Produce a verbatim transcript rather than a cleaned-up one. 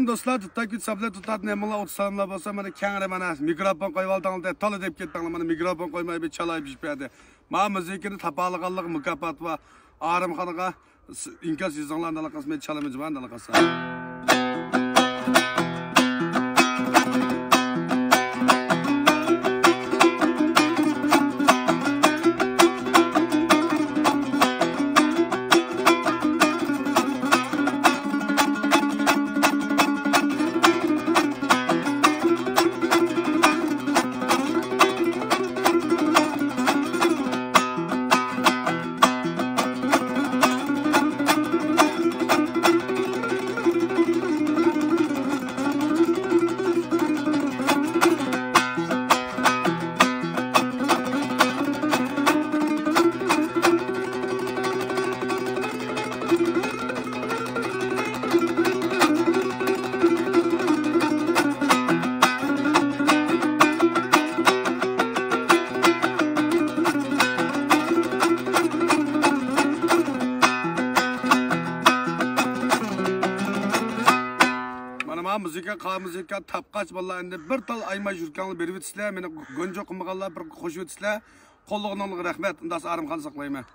دوستلار، تۇتاكى سابلە تۇتاتنى ھەممىڭلار ئوتتۇز سالاملار بولسا، مانا كەڭرى مانا مىكروفون قويۇۋالدىڭلار، تالا دەپ كەتتىڭلار، مانا مىكروفون قويماي بىر چالاي پىشىپ بەردى. مانا مۇزىكىنى تاپالىغانلىقى مۇكاپات بار. ئارىمخانغا ئىنكاس يېزىڭلار، ئاندىلا قالسا مەن چالىمىز بار، ئاندىلا قالسا. مانا مانا مۇزىكا، قا مۇزىكا تاپقاچ بالىلار، ئەمدى بىر تال ئايماي يۈرىكىڭلار بېرىۋېتىسىلەر، مېنى گونجۇ قىلمىغانلار بىر قوشۇۋېتىسىلەر. قوللىغىنىڭلارغا رەھمەت، ئۇنداقسا ئارىمخان ساقلايمەن.